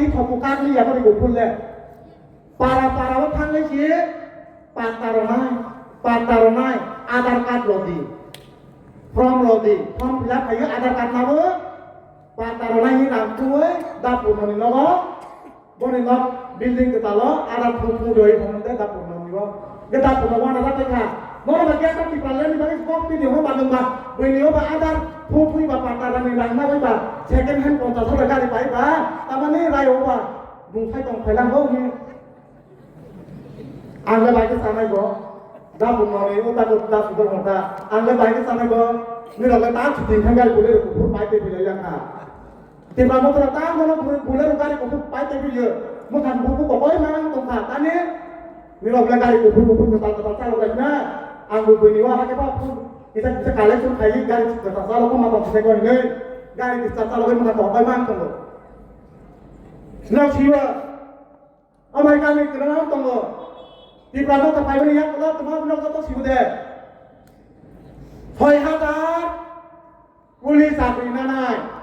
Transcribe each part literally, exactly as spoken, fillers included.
Thopu kak ni yabo ni kuphur le. Para para o thang le si patta ronai, patta ronai, Aadhaar card rodi, form rodi, form fill up khayo Aadhaar card nabo patta ronai ni rang tuwi da purno ni nogo. Boni nok building kwtalo ada thung thung doi phone de da purno ni bo. Ge da purno wana da kha. Bono ba kya ta Tipraland ni bagwi kok video ho ba nung ba. Bini ho ba ada thung thung ba patta rani rang na ba second hand konta so gari pai ba. Tamani rai ho ba bung sai tong phai lang bo ni. Ang le bai ke sanai bo. Da purno ni o ta ko da su do ta. Ang le bai ke sanai bo. Ni rok le ta chuti thang gari bole ko pai te bilai lang kha. Tipra Motha ta mono bule bule ro gari kuphur pai tei biyo. Mukhang buku kokoi mang tongkha tani. Nirok le gari kuphur kuphur kwtal kwtal chalo gaina. Ang bo bini wa hake ba phun. Kisa kisa collection khai gari kwtal chalo ko ma tong sai ko hinoi. Gari kisa chalo ko ma tong bai mang tongo. Nok siwa. Amai kami kwrwng tongo. Tipra Motha paimani yak ulo tuma nok joto sibu de. Soi hajar Police chakri nanai.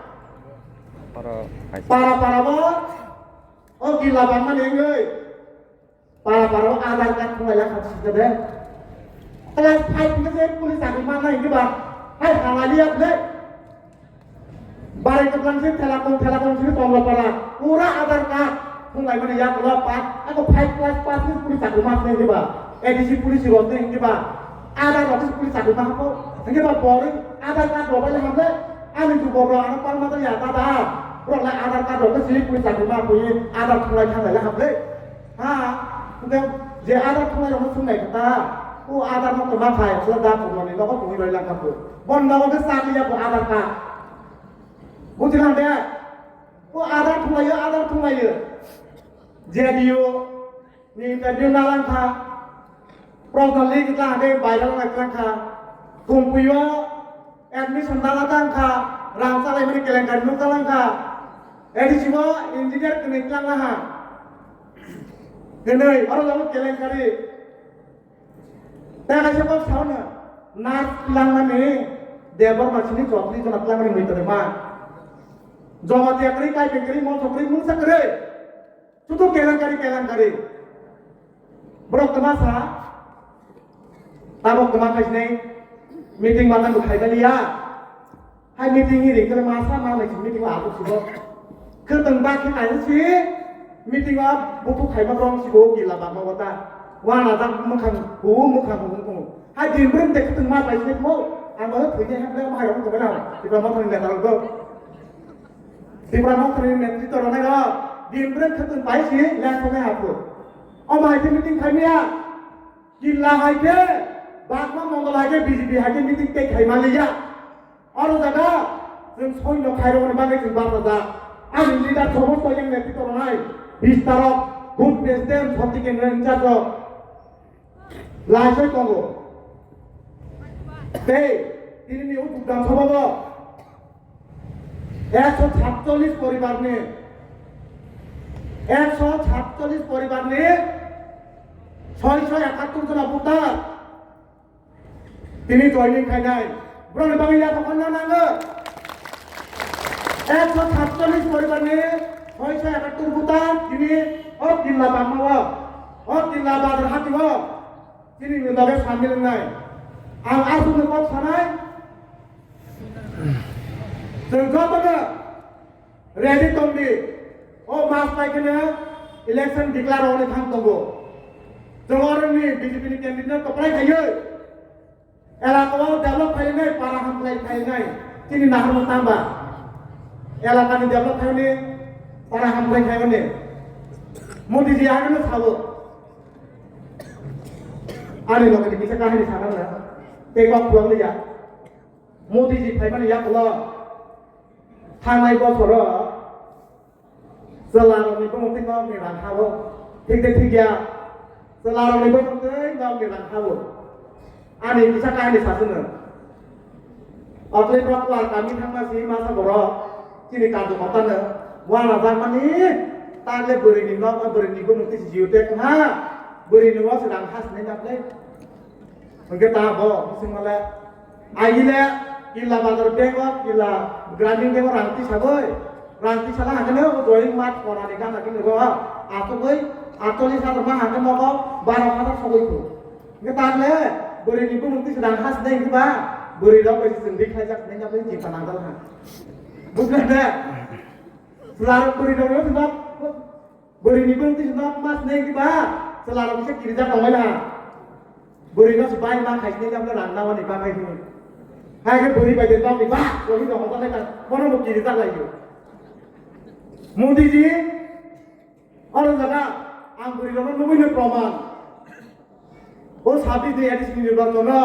Oro kaisa. Para para bo o gila bangmani wngwi para para o Aadhaar card khulai lang kha sida de. Class five ni je police chakri manai wngwi ba hai hamali ya ble. Barai kwplang se thela kong thela kong se tongla para pura Aadhaar card khulai mani ya kula pa ako five class pass ni police chakri manai wngwi ba. A D C police rok wngwi ba. Aadhaar rok se police chakri ma hako. Wngwi ba boring Aadhaar card rok bai le hamle. Ani tu boro ano palma to ya ta da. Borok lai Aadhaar card rok se police chakri ma pui Aadhaar khulai khanai le hamle. Ha, kunde je Aadhaar khulai rok no sungnai ta. O Aadhaar no to ma khai, so da ko ni no ko tumi bai lang ka pu. Bon no ko sa ya ko Aadhaar card. Buji lang de. O Aadhaar khulai yo, Aadhaar khulai yo. J D U ni interview na lang kha. Professionally kitla hake viral nai tlang kha. Thumpuio admission dala tang kha. Rang salai mani kelenkari nuk tlang kha. A D C o engineer kwnwi tlang laha. Kwnwi oro jabo kelenkari. Tei kaisa kok sao no. Nurse tlang mani Debbarma sini chokri jona tlang mani mui tongma. Jamatia kwrwi, kaipeng kwrwi, monsok kwrwi, mungsa kwrwi. Sudu kelenkari, kelenkari. Borok kwma sa, tabok kwma khaisnai, meeting matan bo khaibaliya. Hai meeting ni ringkhe ma sa ma nai meeting o abu sibo. Khwtwng ba khe kaisa si meeting o buthuk khaiba rong sibo gila bangma wata. Wana jak mwkhang hu mwkhang hu hu. Hai din brum de khwtwng ma pai se mo. Ang bo thwini hamle ma hai rong to na. Tipra Motha ni neta rok do. Tipra Motha ni netritw rwnai rok din brum khwtwng pai si leng thongnai hapu. O mai khe meeting khaimya. Killa hai khe, Bagma Mondol hai khe B J P hai khe meeting tei khai manliya. Oro jaga, chwng soino khairokni bagwi chwng bachajak. Ani leader somosto yang netritw rwnai, bistarok, good president, soti kendra in charge rok. Laisai tongo. Tei, tinini o Bidhan Sabha o, ekso satchollis poribarni, ekso satchollis poribarni, soiso ekattor jona voter tini joining khainai. Borokni bagwi yaphang honna nango. Ekso satchollis poribarni, soiso ekattor voter tini o Killa Bagma o, o Killa Bazar hati o tini loge samil wngnai. Ang aswkno kok sanai, Chwng jotono ready tongdi. O mas pai kheno election declare rwni thang tongo. Chwng oroni B J P ni candidate no kwplai khaiwi elaka o develop khainai, para hamkhlai khainai. Chini naharmung tangba elaka ni develop khainai, para hamkhlai khainai. Modi ji ano sawo. Ani loge ni kisa kahini sana na. Tei kok khulok liya. Modi ji phaimani yakulo thangnai bosoro chwlarokni bumungtwi nokni rang habo. Thik de thik ya? Chwlarokni bumungtwi nokni rang habo. Ani kisa kahini sasino. Atwi boklar kami thangma si masa borok chini karjo kotano wana jakmani tagle bwrwini nok bwrwini bumungtwi si jiu tek ha bwrwini o se rang ha sinai naple. Hwnkhe ta bo bising male aile Killa Bazar bank o, Killa Gramin bank o rang twi sagoi. Rang tisala hangkhe no o joining mat konani gana kini ro asugwi atoli sadar ma hangkhe nogo baro hajar sogwi kho. Hingkhe tagle bwrwini bumung tisa dang has neng ba bwrwi rok bai chwng dik khaijak neng aboni chinta nangdal ha. Bujla de? Chwla rok bwrwi rok no nok bwrwini bumung tisa nok mas neng ba chwla rok kisa kirijak tongbai la. Bwrwi no se bai ma khai sinai jabla rang nangmani bagwi hwnwi. Hai khe bwrwi bai de tongni ba, bwrwi no hoda lai ka, bono bo kiri jak lai yo. Modi ji, oro jaga, ang bwrwi rokno nugwi no proman. O sabis ni A D C ni nirbachono,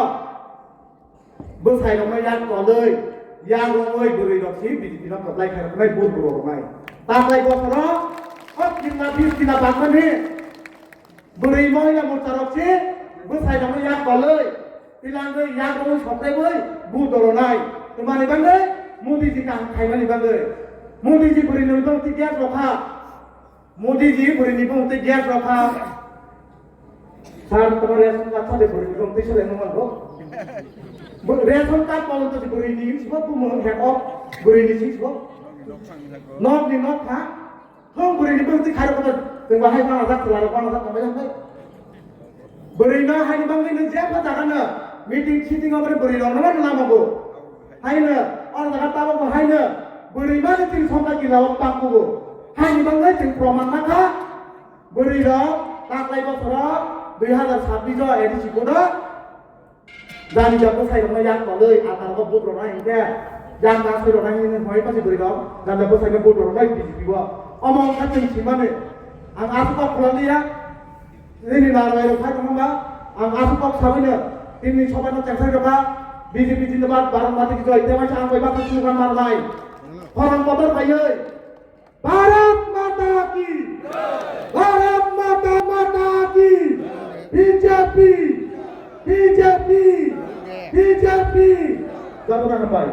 bwsai rokno yak tolwi, yak rwngwi bwrwi rok si B J P no koplai khai roknai, bur bur roknai. Taklai bosoro, o kinna bis kinna bangmani, Bwrwi mohila morcha rok se bwsai rokno yak balwi, tilangwi yak rokno sokrebwi bu doronai. Twmani bagwi Modi ji kaham khaimani bagwi. Modi ji bwrwi ni bwng twi gas rokha. Modi ji bwrwi ni bwng twi gas rokha. Sir, tomar ration card sade bwrwi ni bwng twi sale nung manbo. Bo-, ration card pawan to bwrwi ni sibo bumung heko bwrwi ni sibo. Nok ni nok ha. Thong bwrwi ni bwrwi twi khairok kotor, chwng bahai bana jak, chwla rok bana jak, tongbai jak, tei. Bwrwi no haini bagwi no jepha jaga no meeting sitting o bwrwi rok no lama bo. Haino, o jaga tabok bo haino, bwrwi mani chini songkha kila o tang kubo. Haini bagwi chwng proman nakha, bwrwi rok taklai bosoro dui hazar sabbish o A D C kodo. Jani ja bwsai rokno yak tolwi, ang aro vote roknai hinkhe, yang da soi roknai hinwi hoi pasi bwrwi rok, jani ja bwsai no vote roknai B J P o. Omo wngkha chwng simani. Ang aswk kok khulanglia, nini narwai rok phai tongma, ang aswk kok sawi no, tini sobai no chengsai rokha, B J P jindabad, Bharat Mata ki jai, tei waisa ang bai baksa slogan marnai. Khorang kotor phaiwi, Bharat Mata ki! Bharat Mata, Mata ki! B J P! B J P! B J P! Jotono hambai.